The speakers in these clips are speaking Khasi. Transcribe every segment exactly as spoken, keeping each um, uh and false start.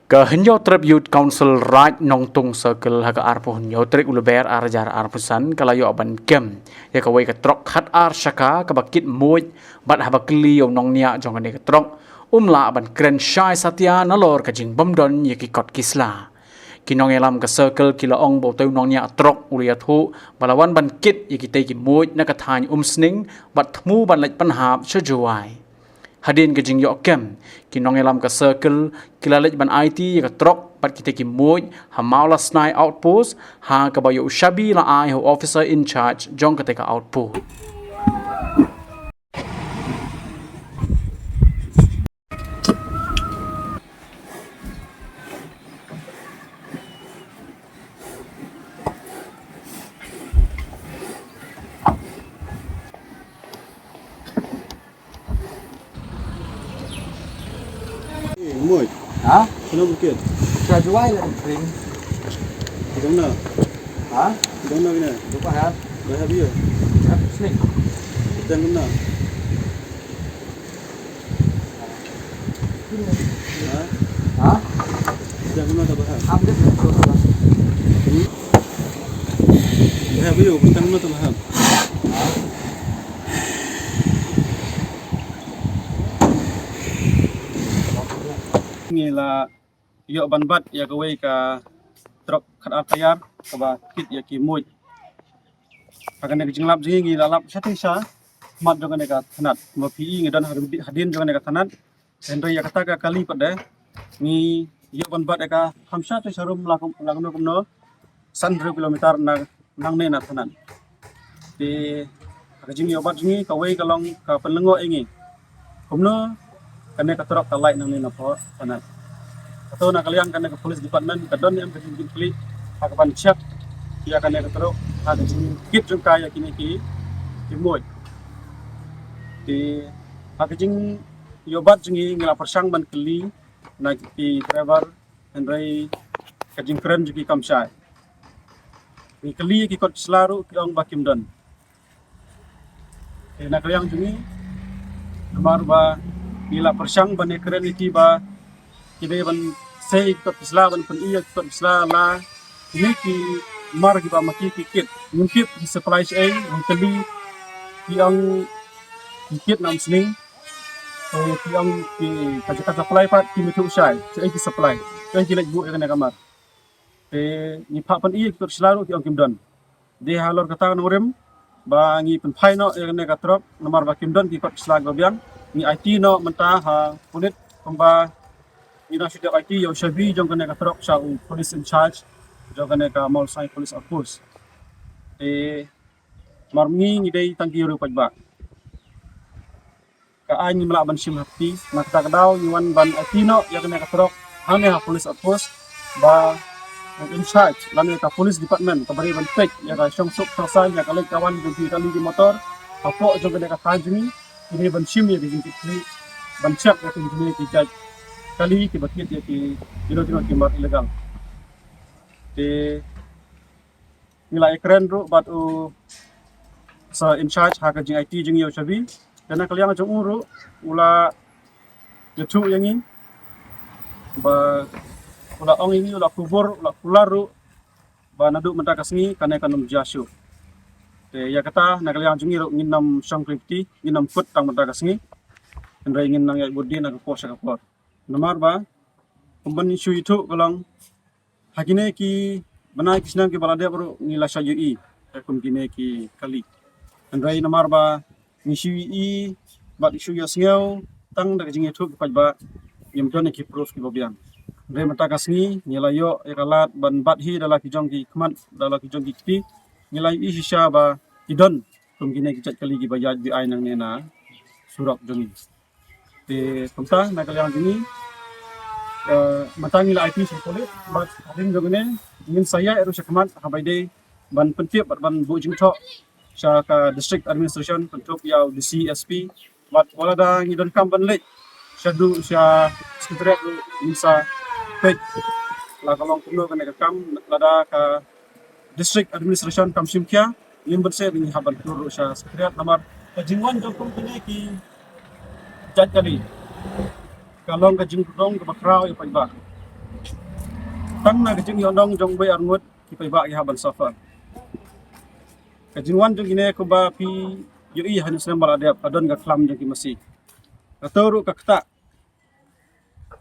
Ka Hynñiewtrep Youth Council Raid Nongtung Circle ha ka arphew hynñiew tarik u Lber ar hajar arphew san ka la ïoh ban kem ïa kawei ka trok khat ar shaka kaba kit muid bad haba kylli ïa u nongñiah jong kane ka trok um lah ban kren shai satia nalor ka jingbymdon ïa ki kot ki sla. Ki nongïalam ka circle ki la ong ba utei u nongñiah trok u la ïathuh ba la wan ban kit ïa kitei ki muid na ka thaiñ Umsning bad thmu ban leit pynhap sha Jowai. Hadien ka jingïoh kem, ki nongïalam ka circle ki la leit ban aiti ïa ka trok bad kitei ki muid ha Mawlasnai Outpost, ha kaba ïa u shabi la ai ha u officer in charge jong katei ka outpost. Eh, Moj. Ha? Kena bukit. Sa juai la ring. Dong na. Ha? Dong na kena. Lupa ya. Dah habis ya. Ya, sini. Kita kena. Ha? Ha? Kita kena tak faham. Update ya, terus, terus. Hmm? Dah habis ya, kita kena tak faham. Ngi la ïoh ban bat ïa kawei ka trok khat ar tyre kaba kit ïa ki muid. Ha kane ka jinglap jong ngi, ngi la lap shatei sha mat jong kane ka thanat. Mo phi i ngi don ha ri-, hadien jong kane ka thanat. Hynrei ïa kata ka kali pat de ngi ïoh ban bat ïa ka kham shatei sha rum la kum, la kumno kumno san hynriew kilometer na nangne na thanat. Te ha ka jingïoh bat jong ngi kawei ka long ka pynlyngngoh ïa ngi. Kumno kane ka trok ka lait nangne na pdeng thanat. Kato na ka liang kane ka police department ka don em ka jingkitkhlieh ha ka ban check ïa kane ka trok ha ka jingkit jong ka ïa kine ki, ki muid. Te ha ka jingïoh bat jong ngi ngi la pyrshang ban kylli na ki driver, hynrei ka jingkren jong ki kam shai. Ngi kylli ki kot ki sla ruh ki ong ba kim don. Te na ka liang jong ngi namar ba ngi la pyrshang ban ïakren ïa ki ba ki dei ban sei ki kot ki sla, ban pyni ïa ki kot ki sla la kine ki mar kiba ma ki ki kit. Ngim tip ki supply shaei, ngi kylli ki ong ki kit na Umsning. Te ki ong ki ka jaka supply pat kim ïathuh shai shaei ki supply, shaei ki leit buh ïa kane ka mar. Te ngi phah pyni ïa ki kot ki sla ruh ki ong kim don. Dei halor kata nongrim ba ngi pynphai noh ïa kane ka trok namar ba kim don ki kot ki sla kiba biang. Ngi aiti noh mynta ha pulit kumba ngi dang shu dep aiti ïa u shabi jong kane ka trok sha u police in charge jong kane ka Mawlasnai Police Outpost. Te mar ngi ngi dei tang ki riewpaidbah. Ka aiñ ngim lah ban shim ha kti, na kata ka daw ngi wan ban aiti noh ïa kane ka trok hangne ha police outpost ba in charge lane ka police department kaba dei ban peit ïa ka shongsuk shongsaiñ ïa ka leit ka wan jong ki kali ki motor hapoh jong kane ka thaiñ jong ngi, ki dei ban shim ïa ka jingkitkhlieh ban check ïa kine ki jait kali kiba kit ïa ki, kino kino ki mar illegal. Te ngi la ïakren ruh bad u sa in charge ha ka jingaiti jong ngi ïa u shabi. Te na ka liang jong u ruh u la ïathuh ïa ngi ba u la ong ïa ngi, u la kubur, u la kular ruh ba naduh mynta ka sngi kane kan ym jia shuh. Te ïa kata na ka liang jong ngi ruh ngin ym shong kti, ngin ym kut tang mynta ka sngi. Hynrei ngin nang ïaid bud dien na ka por sha ka por. Namar ba kumban shu ïathuh ka long ha kine ki bnai ki snem kiba la dep ruh ngi la shah ïohi kum kine ki kali. Hynrei namar ba ngi shu ïohi bad shu ïohsngew tang da ka jingïathuh ki paidbah, ngim don ki proof kiba biang. Hynrei mynta ka sngi ngi la ïoh ïa ka lad ban bat hi da la ki jong ki khmat, da la ki jong ki kti, ngi la ïohi shisha ba ki don kum kine ki jait kali kiba ïaid biai nangne na surok jong ngi. Te kumta na ka liang jong ngi, eh, mynta ngi la aiti sha pulit bad hadien jong ngi ngin sa ïaid ruh sha khmat haba ïadei ban pyntip bad ban buh jingthoh sha ka district administration, kynthup ïa u D C, S P bad wat lada ngi donkam ban leit shaduh sha secretariat ruh ngin sa peit la ka long kumno kane ka kam, lada ka district administration kam shim khia, ngim banse ba ngi hap ban khlur ruh sha secretariat namar ka jingwan jong kum kine ki jait kali ka long ka jingrong kaba khraw ïa paidbah. Tang na ka jingïohnong jong uwei arngut ki paidbah ki hap ban suffer. Ka jingwan jong kine kumba phi ïohi ha kine ki snem ba la dep, ka don ka khlam jong ki masi. Kato ruh ka ktah.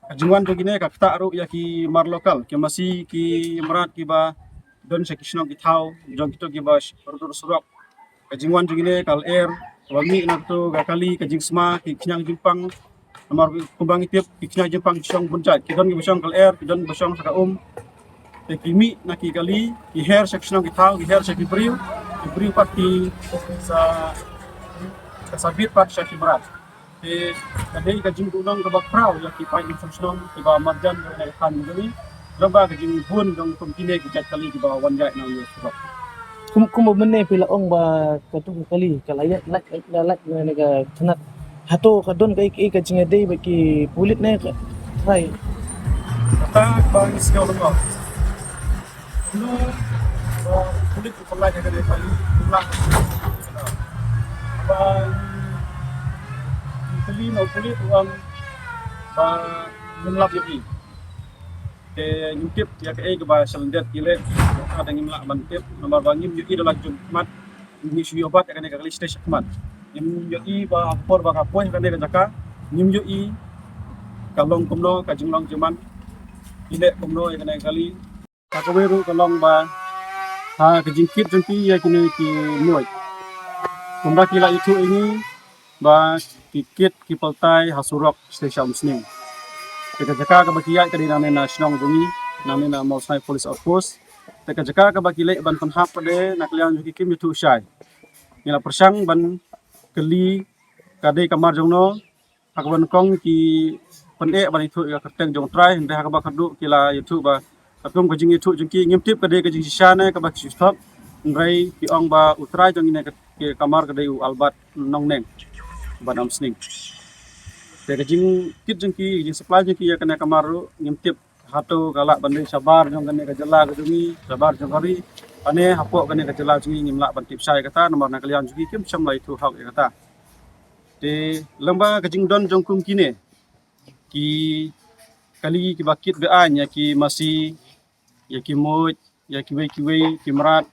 Ka jingwan jong kine ka ktah ruh ïa ki mar local, ki masi ki mrad kiba don sha ki shnong ki thaw jong kito kiba sh-, dur surok. Ka jingwan jong kine ka lyer, kaba mih na kato ka kali, ka jingsma, ki khñiang jingpang. Namar kumba ngi tip, ki khñiang jingpang ki shong bun jait, ki don kiba shong ka lyer, ki don kiba shong sha ka um. Te ki mih na ki kali, ki her sha ki shnong ki thaw, ki her sha ki briew, ki briew pat ki sa, ka sa bit pat sha ki mrad. Te ka dei ka jingduhnong kaba khraw ïa ki paid nongshong shnong kiba marjan jong kane ka thaiñ jong ngi, lyngba ka jingbun jong kum kine ki jait kali kiba wan ïaid na une u surok. Kum, kumba mynne phi la ong ba kato ka kali ka la ïaid lait, lait, lait na kane ka tnat. Hato ka don kaei kaei ka jingïadei bad ki pulit ne ka trai? Kata ba ngi sngew lyngkot. Kumno ba u pulit u pynlait ïa kane ka kali, u lah. Ba ngi kylli na u pulit u ong ba ngim lap ïa ki. Te ngim tip ïa kaei kaba sha lyndet ki leh, kata ngim lah ban tip, namar ba ngim ïohi da la jong khmat, ngim shu ïoh bat ïa kane ka kali sha khmat. Ngim ïohi ba ha ka por ba ka poi ha kane ka jaka, ngim ïohi ka long kumno ka jinglong jingman, ki leh kumno ïa kane ka kali. Ka kawei ruh ka long ba ha ka jingkit jong ki ïa kine ki muid, kumba ki la ïathuh ïa ngi ba ki kit ki paltai ha surok sha Umsning. Te ka jaka kaba ki ïaid ka dei nangne na shnong jong ngi, nangne na Mawsnai Police Outpost. Te ka jaka kaba ki leit ban pynhap pat de na ka liang jong ki kim ïathuh shai. Ngi la pyrshang ban kylli ka dei ka mar jong no, ha kaba nyngkong ki pyneh ban ïathuh ïa ka kyrteng jong u trai, hynrei ha kaba khatduh ki la ïathuh ba katkum ka jingïathuh jong ki ngim tip ka dei ka jingshisha ne kaba ki shu thok, hynrei ki ong ba u trai jong kine ka, ka mar ka dei u Albert Nongneng, ba na Umsning. Te ka jingkit jong ki, ka jingsupply jong ki ïa kane ka mar ruh ngim tip hato ka lah ban dei shabar jong kane ka jylla ka jong ngi, shabar jong ka ri, ane hapoh kane ka jylla jong ngi, ngim lah ban tip shai kata, namar na ka liang jong ki kim shym la ïathuh hok ïa kata. Te lyngba ka jingdon jong kum kine ki kali kiba kit be-aiñ ïa ki masi, ïa ki muid, ïa kiwei kiwei ki mrad,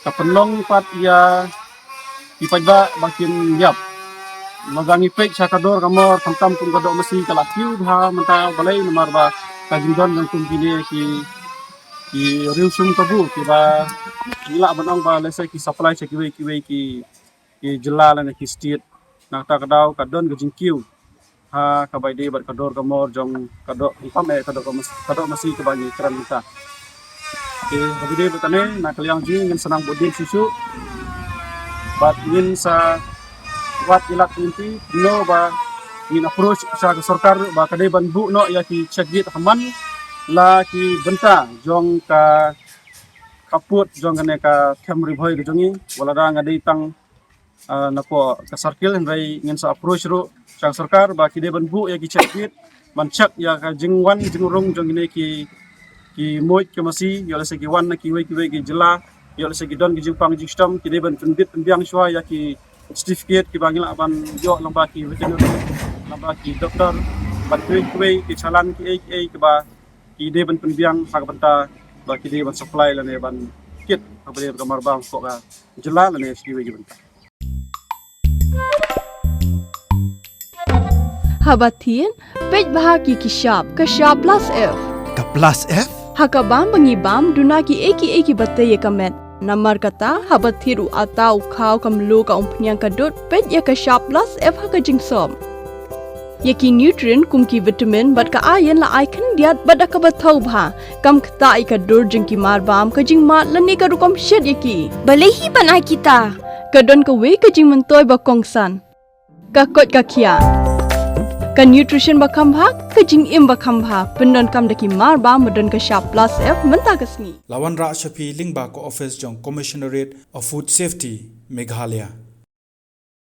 ka pynlong pat ïa ki paidbah ba kin ïap. Lada ngi peit sha ka dur ka mor, khamtam kum ka doh masi ka la kiew bha mynta, balei? Namar ba ka jingdon jong kum kine ki, ki riew shum kabu kiba ngi lah ban ong ba lehse ki supply sha kiwei kiwei ki, ki jylla lane ki state. Na kata ka daw ka don ka jingkiew ha kaba ïadei bad ka dur ka mor jong ka doh, ym pam eh ka doh ka mas-, ka doh masi kaba ngi kren mynta. Te haba ïadei bad kane, na ka liang jong ngi ngin sa nang bud dien shuh shuh bad ngin sa wad ïalap ïa ngi, kumno ba ngin approach sha ka sorkar ba ka dei ban buh noh ïa ki check gate ha man la ki bynta jong ka khappud jong kane ka them Ri Bhoi ka jong ngi, wat lada nga dei tang, ah, napoh ka circle, hynrei ngin sa approach ruh sha ka sorkar ba ki dei ban buh ïa ki check gate ban check ïa ka jingwan jingrung jong kine ki, ki muid ki masi, ïoh lehse ki wan na kiwei kiwei ki jylla, ïoh lehse ki don ki jingpang jingshitom, ki dei ban pynbit pynbiang shuwa ïa ki certificate kiba ngi lah ban ïoh lyngba ki veterinary, lyngba ki doktor, bad kiwei kiwei ki challan kiei kiei kiba ki dei ban pynbiang ha ka bynta ba ki dei ban supply lane ban kit ha ba dei ka marbam hapoh ka jylla lane sha kiwei ki bynta. Haba thied, peit bha ki ki shap, ka shap plus F. Ka plus F? Ha ka bam ba ngi bam, duna kiei kiei kiba tei ïa ka met. Namar kata, haba thied u atta, u khaw, ka mluh, ka umphniang, ka dud, peit ïa ka shap plus F ha ka jingsop. Ïa ki nutrient kum ki vitamin bad ka iron la ai khyndiat bad da kaba thaw bha. Kam ktah ïa ka dur jong ki marbam, ka jingmad lane ka rukom shet ïa ki. Balei hi ban ai kita? Ka don kawei ka jingmyntoi ba kongsan. Ka koit ka khiah. Ka nutrition ba kham bha, ka jingim ba kham bha. Pyndonkam da ki marbam ba don ka shap plus F mynta ka sngi. La wanrah sha phi lyngba ka office jong Commissionerate of Food Safety, Meghalaya.